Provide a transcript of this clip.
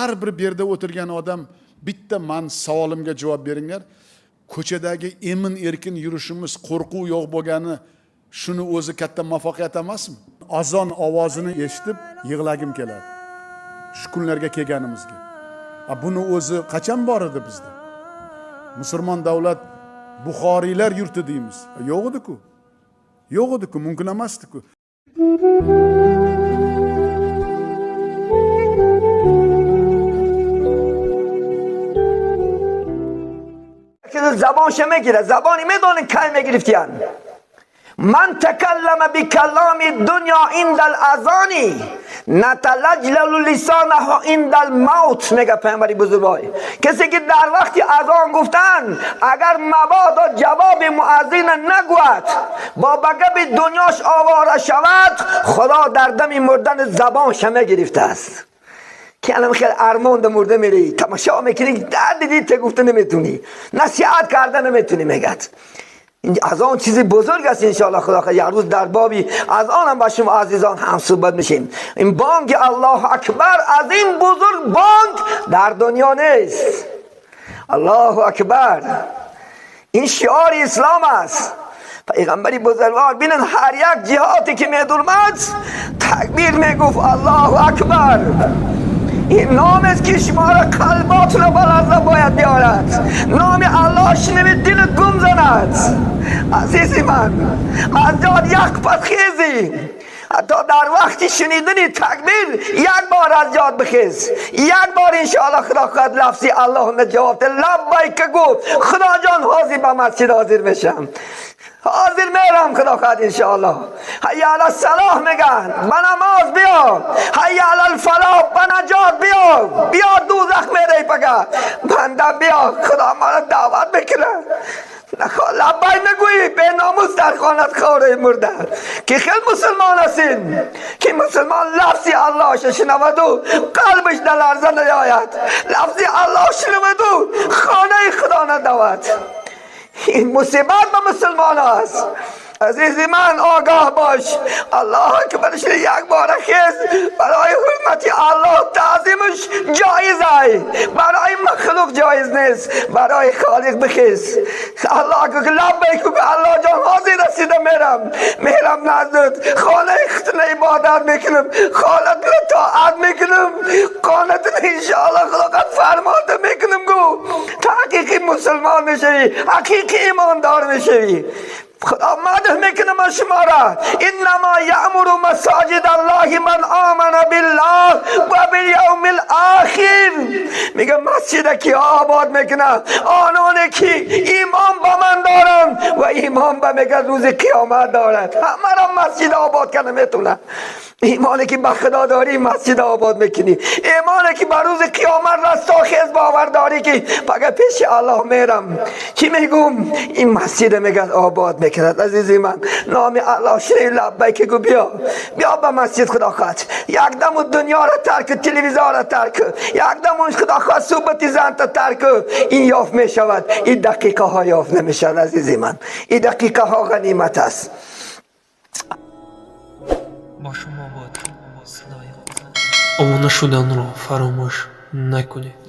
Har bir bu yerda o'tirgan odam bitta man savolimga javob beringlar. Ko'chadagi emin erkin yurishimiz, qo'rquv yo'q bo'lgani, shuni o'zi katta muvaffaqiyat emasmi? Azon ovozini eshitib yig'lagim keladi. Shu kunlarga kelganimizga. A buni o'zi qachon bor edi bizda? Musulmon davlat, Buxoriylar yurti deymiz. Yo'q edi-ku. Yo'q edi-ku, mumkin emasdi-ku. زبانش میگیره. زبانی میدونین کی میگرفتیان؟ من تکلم بکلام دنیا عند الاذان نتلجلل لسانه عند الموت. میگه پیامبر بزرگوار کسی که در وقت اذان گفتن اگر مبادا جواب مؤذن نگوید، با بگب دنیاش آواره شود، خدا در دم مردن زبانش میگرفته است. که الان خیلی ارمان مرده میری تماشا میکنی، درد دیدی ته گفته نمیتونی، نصیحت کرده نمیتونی. میگد از آن چیزی بزرگ است. انشاءالله خدا یک روز در بابی از آن هم با شما عزیزان هم صحبت میشیم. این بانگ الله اکبر از این بزرگ بانگ در دنیا نیست. الله اکبر این شعار اسلام است. پیغمبری بزرگوار بینن هر یک جهاتی که میدورمد تکبیر میگفت الله اکبر. این نام است که شما را قلبات را بلرزه باید بیارد. نام الله شنوید دلت گم زند. عزیزی من، از جاد یک پس خیزی، حتی در وقت شنیدن تکبیر یک بار از جاد بخیز، یک بار انشاءالله خدا خواهد لفظی الله جواب ده. لبیک گو خدا جان حاضر به مسجد حاضر میشم، حاضر میرم خدا خواهد انشاءالله. حی علی الصلاح میگن به نماز بیا، حی علی الفلاح به نجات بیا، بیا دوزخ میری پگه بنده بیا، خدا ما را دعوت میکنه. لبیک نگویی به ناموس در خانت خوره مرده که خیلی مسلمان هستین که مسلمان لفظی الله شنود و قلبش در لرزه نیاید، لفظی الله شنود و خانه خدا ندود. این مصیبت به مسلمان است. عزیزی من آگاه باش. الله اکبرش یک بار خیز برای حرمت الله تعظیمش جایز ای، برای مخلوق جایز نیست، برای خالق بخیز. الله اکبر لبیک الله جان حاضر رسیده میرم، میرم نزدت، خانه ختن عبادت میکنم، خانه طاعت میکنم، خانه انشاءالله خدا فرمانده میکنم. گو حقیقی مسلمان میشوی، حقیقی ایماندار میشوی. خدا مدح میکنه من شما را. انما یأمر مساجد الله من آمن بالله و بالیوم الاخر. میگه مسجد کی آباد میکنه؟ آنان که ایمان با من دارن و ایمان به میگه روز قیامت دارد. همه را مسجد آباد کنه میتونه. ایمانی که به خدا داری مسجد آباد میکنی، ایمانی که به روز قیامت رستاخیز باور داری که فقط پیش الله میرم، چی میگم؟ این مسجد میگه آباد میکند. عزیزی من نام الله شری لبیک گو بیا، بیا به مسجد خدا خواهد. یک دم دنیا را ترک، تلویزیون را ترک، یک دم خدا خواهد صحبت زن تا ترک. این یافت میشود، این دقیقه ها یافت نمیشود. عزیزی من این دقیقه ها غنیمت است. با شما بود صدای обуна шуданро фаромӯш накунед.